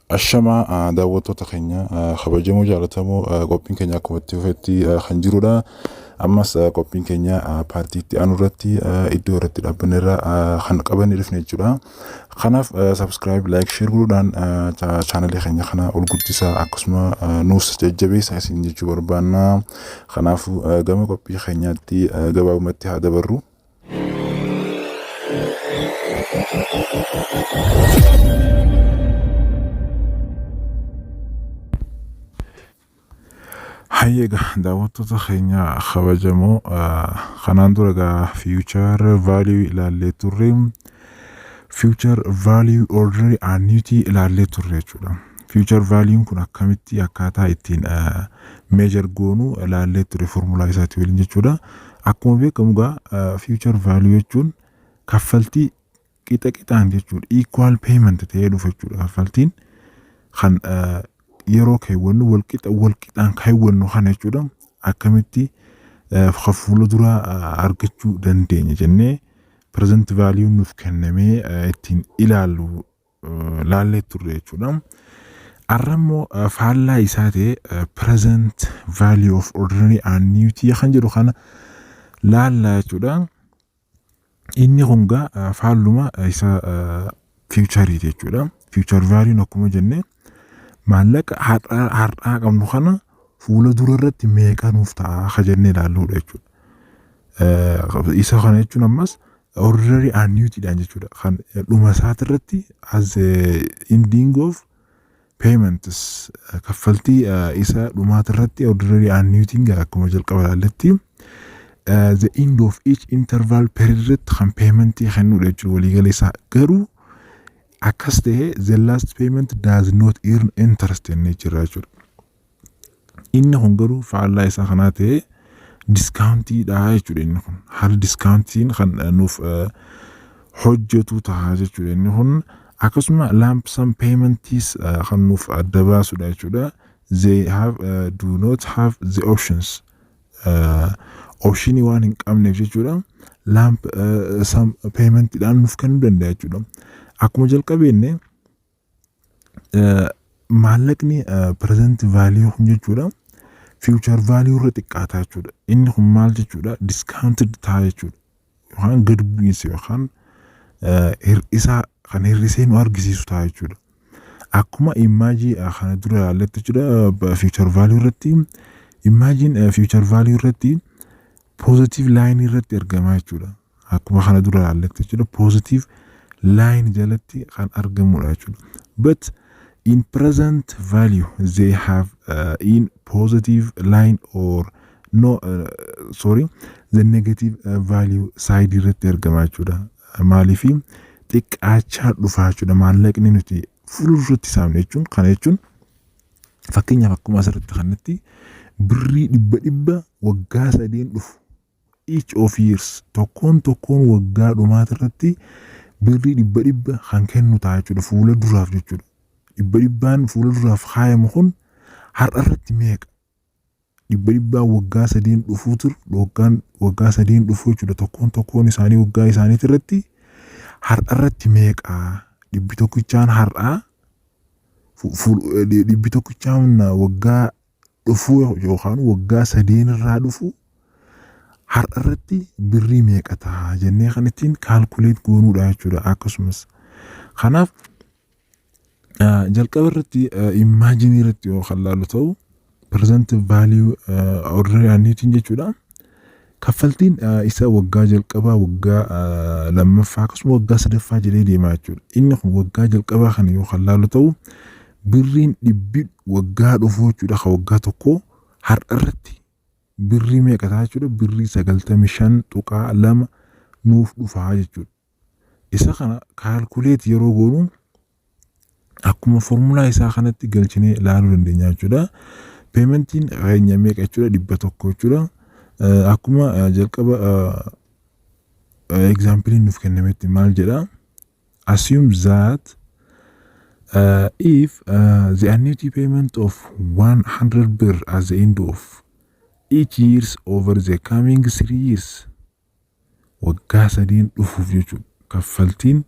Ashamaa, daawwattoota keenya kabajamoo jaallatamoo, qophiin keenya akkuma itti fufetti kan jirudha. Ammas qophiin keenya paartii itti aanu irratti iddoo irratti dhaabbanne irra kan qabannee dhufne jechuudha. Kanaaf subscribe, like, share godhuudhaan chaanalee keenya kana ol guddisaa, akkasuma nuus jajjabeessaa isin jechuu barbaanna. Kanaafuu gama qophii keenyaatti gabaabumatti haa dabarru. Hayyeega, daawwattoota keenya kabajamoo, kanaan dura egaa future value ilaallee turre, future value ordinary annuity ilaallee turre jechuudha. Future value kun akkamitti akkaataa ittiin measure goonu ilaallee ture formulaa isaatii waliin jechuudha. Akkuma beekamu egaa future value jechuun kaffaltii qixa qixaan jechuudha. Equal payment ta'ee dhufa jechuudha. Kaffaltiin kan yeroo keewwannu wal qixa wal qixaan keewwannu kana jechuudha. Akkamitti fuula duraa argachuu dandeenya jennee present value nuuf kennamee ittiin ilaallu laallee turre jechuudha. Har'a immoo faallaa isaa ta'e present value of ordinary annuity kan jedhu kana laallaa jechuudha. Inni kun gaa faalluma isa futureiiti jechuudha. Future value akkuma jenne maallaqa har'aa qabnu kana fuula dura irratti meeqa nuuf ta'a ka jennee ilaalluudha jechuudha. Isa kana jechuun ammas ordinary annuityidhaan jechuudha. Kan dhuma isaati irratti, as ending of payments, kaffaltii isa dhumaati irratti ordinary annuityn akkuma jalqaba ilaalletti the end of each interval period irratti kan paymentii kennuudha jechuudha waliigala isaa. Garuu akkas ta'ee the last payment does not earn interest jennee jirra jechuudha. Inni kun garuu faallaa isaa kanaa ta'ee discountiidha jechuudha inni kun. Haala discountiin kan nuuf hojjetu ta'a jechuudha inni kun. Akkasuma lump sum paymentis kan nuuf adda baasudha jechuudha. They have do not have the options. Optionii waan hin qabneef jechuudha. Lump sum paymentiidhaan nuuf kennuu danda'a jechuudha. Akkuma jalqabeenne maallaqni present value kun jechuudha future value irra xiqqaata jechuudha. Inni kun maal jechuudha? Discounted ta'a jechuudha. Yookaan gad bu'iinsa yookaan hir'isaa kan hir'isee nu argisiisu ta'a jechuudha. Akkuma imageii kana dura ilaalletti jechuudha, future value irratti imageiin future value irratti positive line irratti argama jechuudha. Akkuma kana dura ilaalletti jechuudha, positive line jalatti kan argamudha jechuudha. But in present value they have in positive line or no, sorry, the negative value side irratti argama jechuudha. Maaliifi xiqqaachaa dhufaa jechuudha maallaqni nuti fuulduratti saamne jechuun. Kana jechuun fakkeenyaaf akkuma asirratti kanatti birrii dhibba dhibba waggaa 3n dhufu, each of years, tokkoon tokkoon waggaa dhumaati irratti birrii dhibba dhibba kan kennu ta'a jechuudha fuula duraaf jechuudha. Dhibba dhibbaan fuula duraaf kaayamu kun har'a irratti meeqa? Dhibba dhibbaan waggaa 3n dhufuu turu, waggaan waggaa 3n dhufuu jechuudha, tokkoon tokkoon isaanii waggaa isaaniitti irratti har'a irratti meeqa? Dhibbi tokkichaan har'aa, dhibbi tokkichaan waggaa dhufuu yookaan waggaa 3n irraa dhufu har'a irratti birrii meeqa ta'a jennee kan ittiin calculate goonuudha jechuudha akkasumas. Kanaaf jalqaba irratti imageii irratti yoo kan laallu ta'u present value ordinary annuity jechuudha. Kaffaltiin isa waggaa jalqabaa, waggaa lammaffaa, akkasuma waggaa sadaffaa jedhee deemaa jechuudha. Inni kun waggaa jalqabaa kana yoo kan laallu ta'u birriin dhibbi waggaa dhufuu jechuudha, kan waggaa tokkoo har'a irratti birrii meeqa ta'a jechuudha? Birrii 95.2 nuuf dhufaa jechuudha. Isa kana calculate yeroo goonu akkuma formulaa isaa kanatti galchinee ilaaluu dandeenya jechuudha. Paymentiin keenya meeqa jechuudha? 100 jechuudha. Akkuma jalqaba exampleiin nuuf kennametti maal jedha? Assume that if the annuity payment of 100 birr at the end of each years over the coming 3 years, waggaa 3n dhufuuf jechuudha, kaffaltiin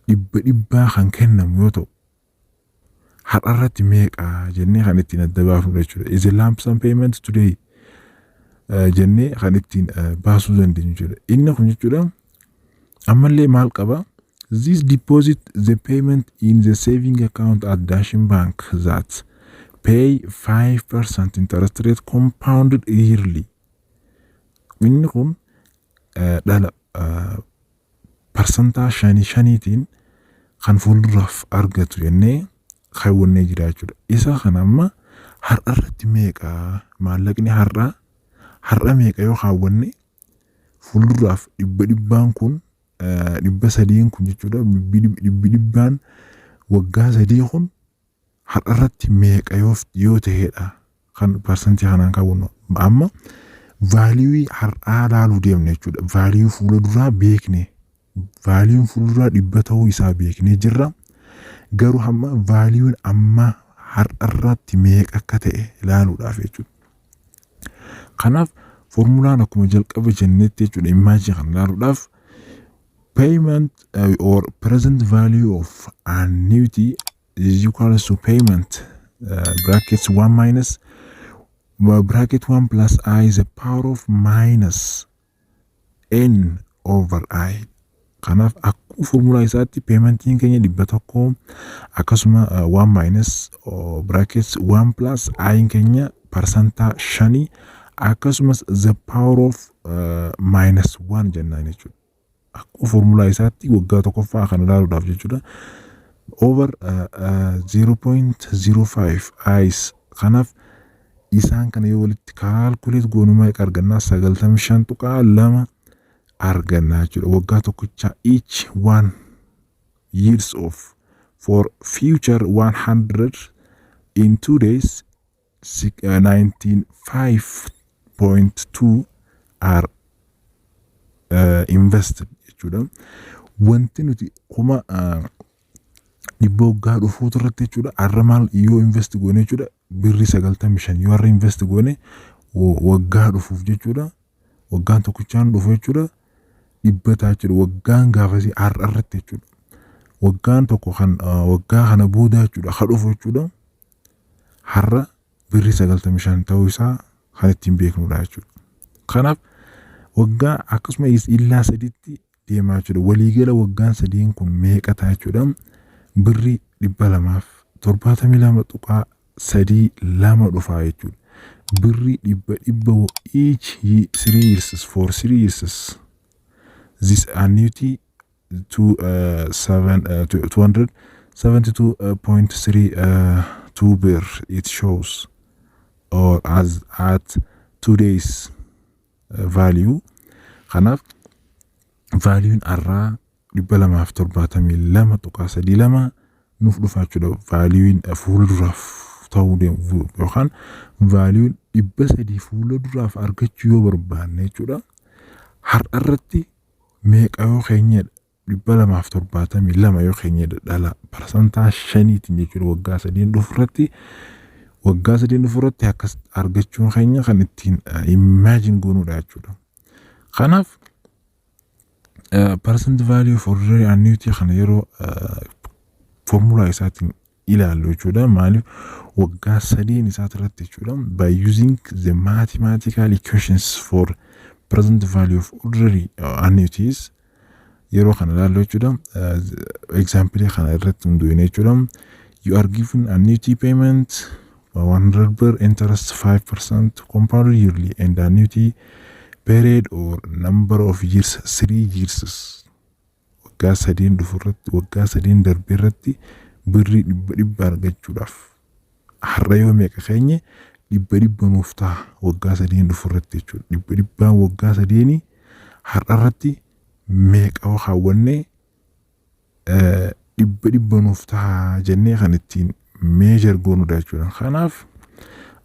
dhibba dhibbaa kan kennamu yoo ta'u Har'a irratti meeqa jennee kan ittiin adda baafnu jechuudha. Is a lump sum payment today jennee kan ittiin baasuu dandeenyu jechuudha. Inni kun jechuudha ammallee maal qaba? This deposit the payment in the saving account at Dashen Bank that pay 5% interest rate compounded yearly. Inni kun dhala parsantaa shanii shaniitiin kan fuulduraaf argatu jennee kaawwannee jira jechuudha. Isa kana amma har'a irratti meeqa, maallaqni har'a har'a meeqa yoo kaawwanne fuulduraaf dhibba dhibbaan kun, 300n kun jechuudha, dhibbi dhibbaan waggaa 3 kun har'a irratti meeqa yoo ta'edha kan parsantii kanaan kaawwannu? Amma value har'aa laaluu deemna jechuudha. Value fuula duraa beekne, valueun fuulduraa 100 ta'uu isaa beeknee jirra. Garuu hamma valueun amma har'a irratti meeqa akka ta'e ilaaluudhaaf jechuudha. Kanaaf formulaan akkuma jalqaba jennetti jechuudha, imagine kana ilaaluudhaaf payment or present value of annuity is equals to payment brackets 1 minus bracket 1 plus i is the power of minus n over i. Kanaaf akkuma formulaa isaatti paymentiin keenya 100, akkasuma 1 minus brackets 1 plus i keenya parsantaa shanii, akkasumas the power of minus 1 jennaan jechuudha. Akkuma formulaa isaatti waggaa tokkoffaa kana ilaaluudhaaf jechuudha. Over 0.05 is. Kanaaf isaan kana yoo walitti calculate goonu meeqa argannaa? 95.2 argannaa jechuudha. Waggaa tokkicha each one years of for future 100 in 2 days 95.2 are invested jechuudha. Wanti nuti 100,000 waggaa dhufuutu irratti jechuudha. Har'a maal yoo invest goone jechuudha, birrii 95 yoo har'a invest goone waggaa dhufuuf jechuudha. Waggaan tokkichaan dhufu jechuudha, 100 ta'a jechuudha. Waggaan gaafasii har'a irratti jechuudha. Waggaan tokko kan waggaa kana booda jechuudha ka dhufu jechuudha. Har'a birrii 95 ta'uu isaa kan ittiin beeknudha jechuudha. Kanaaf waggaa akkasuma illaa sadiitti deemaa jechuudha. Waliigala waggaan sadiin kun meeqa ta'a jechuudha? Birrii 272.32 dhufaa jechuudha. Birrii dhibba dhibba each 3 years for 3 years this annuity to seven 272.3 two birr it shows or as at 2 days value. Kanaaf valueun har'aa 272.32 nuuf dhufa jechuudha. Valueun fuulduraaf ta'uu deemu yookaan valueun 300 fuula duraaf argachuu yoo barbaanne jechuudha. Har'a irratti meeqa yoo keenyedha? 272 yoo keenyedha, dhala parsantaa shaniitiin jechuudha, waggaa 3n dhufu irratti, waggaa 3n dhufu irratti akkas argachuun keenya kan ittiin imagine goonuudha jechuudha. Kanaaf present value of ordinary annuity kana yeroo formulaa isaatiin ilaallu jechuudha. Maaliif waggaa 3n isaati irratti jechuudha. By using the mathematical equations for present value of ordinary annuities yeroo kana ilaallu jechuudha. Example kana irratti hundoofne jechuudha. You are given annuity payment 100 birr, interest 5% compounded yearly, and annuity period or number of years 3 years. Waggaa 3n dhufu irratti, waggaa 3n darbe irratti birrii dhibba dhibba argachuudhaaf har'a yoo meeqa keenye dhibba dhibba nuuf ta'a waggaa 3n dhufu irratti jechuudha. Dhibba dhibbaan waggaa sadeenii har'a irratti meeqa kaawwannee dhibba dhibba nuuf ta'a jennee kan ittiin measure goonudha jechuudha. Kanaaf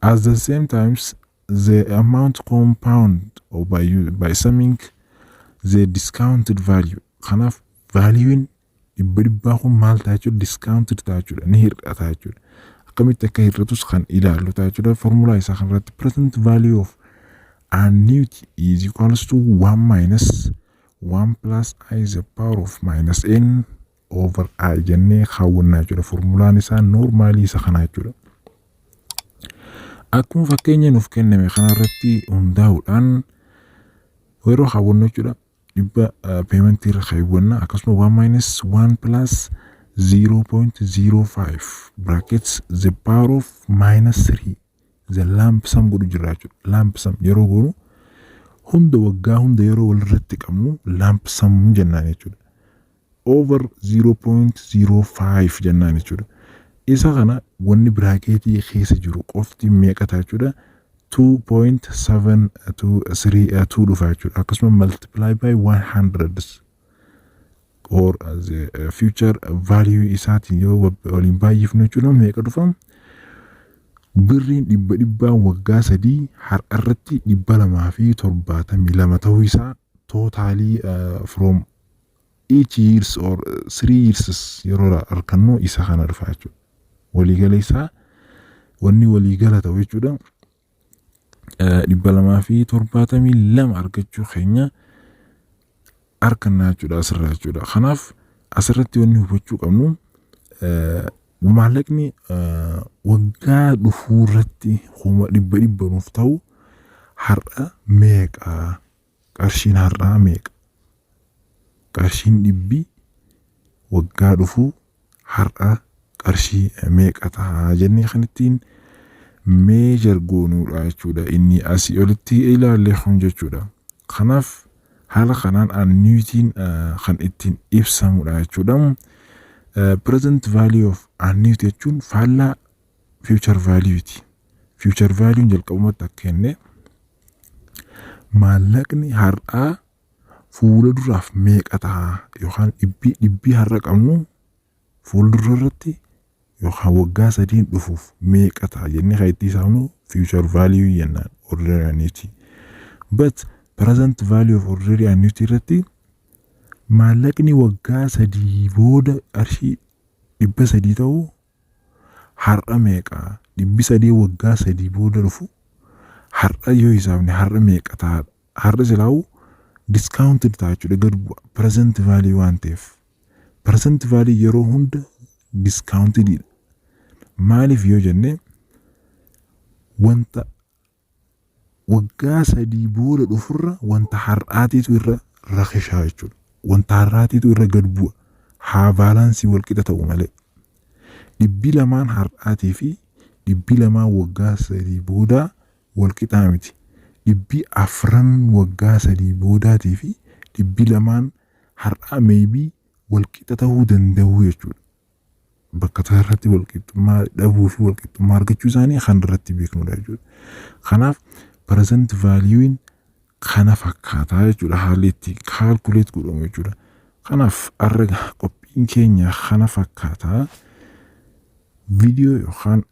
at the same times the amount compound or by summing the discounted value. Kanaaf valueun dhibba dhibbaa kun maal ta'a jechuudha? Discounted ta'a jechuudha, ni hir'ata jechuudha. Akkamitti akka hir'atus kan ilaallu ta'a jechuudha. Formulaa isaa kanarratti present value of annuity is equals to 1 minus 1 plus i is the power of minus n over I jennee kaawwannaa jechuudha. Formulaan isaa normalii isa kana jechuudha. Akkuma fakkeenya nuuf kenname kanarratti hundaa'uudhaan yeroo kaawwannu jechuudha, 100 paymentii irra kaawwanna. Akkasuma 1 minus 1 plus 0.05 brackets the power of minus 3, the lump sum godhu jira jechuudha. Lump sum yeroo goonu, hunda waggaa hunda yeroo walirratti qabnu lump sum jennaan jechuudha. Over 0.05 jennaan jechuudha. Isa kana wanni bracketii keessa jiru qofti meeqa ta'a jechuudha? 2.7232 dhufa jechuudha. Akkasuma multiply by 100 or the future value isaatiin yoo waliin baay'ifnu jechuudha, meeqa dhufa? Birriin dhibba dhibbaan waggaa 3 har'a irratti 272 ta'uu isaa totalii from each years or 3 years yeroo argannu isa kana dhufa jechuudha. Waliigala isaa wanni waliigala ta'u jechuudha, 272 argachuu keenya argannaa jechuudha asirraa jechuudha. Kanaaf asirratti wanni hubachuu qabnu, maallaqni waggaa dhufuu irratti 100,000 nuuf ta'u har'a meeqa? Qarshiin har'aa meeqa? Qarshiin dhibbi waggaa dhufuu har'a qarshii meeqa ta'a jennee kan ittiin measure goonuudha jechuudha. Inni asii olitti ilaalle kun jechuudha. Kanaaf haala kanaan annuityn kan ittiin ibsamudha jechuudha. Present value of annuity jechuun faallaa future value'ti. Future value jalqabumatti akka jenne maallaqni har'aa fuula duraaf meeqa ta'a yookaan dhibbii dhibbii har'a qabnu fuuldura irratti yookaan waggaa 3n dhufuuf meeqa ta'a jennee kan itti hisaabnu future value jennaan ordinary annuity. But present value of ordinary annuity irratti maallaqni waggaa 3 booda qarshii 300 ta'u har'a meeqa? 300 waggaa 3 booda dhufu har'a yoo hisaabne har'a meeqa ta'a? Har'a silaa'u discounted ta'a jechuudha, gad bu'a present value waan ta'eef. Present value yeroo hunda discountedidha. Maaliif yoo jenne, wanta waggaa 3 booda dhufurra wanta har'aatiitu irra rakishaa jechuudha. Wanta har'aatiitu irra gad bu'a. Haa balanceii walqixa ta'u malee. 200 har'aatii fi 200 waggaa 3 boodaa walqixaa miti. 400 waggaa 3 boodaatii fi 200 har'aa maybe walqixa ta'uu danda'u jechuudha. Bakka irratti walqixxummaa dhabuu fi walqixxummaa argachuu isaanii kan irratti beeknudha jechuudha. Kanaaf present value'n kana fakkaataa jechuudha, haalli itti calculate godhamu jechuudha. Kanaaf har'a qophiin keenya kana fakkaataa. Viidiyoo yookaan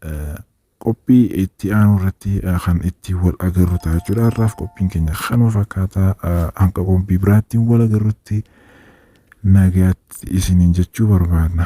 qophii itti aanu irratti kan itti wal agarru ta'a jechuudha. Har'aaf qophiin keenya kanuma fakkaataa. Hanga qophii biraatti wal agarrutti nagaatti isiniin jechuu barbaadna.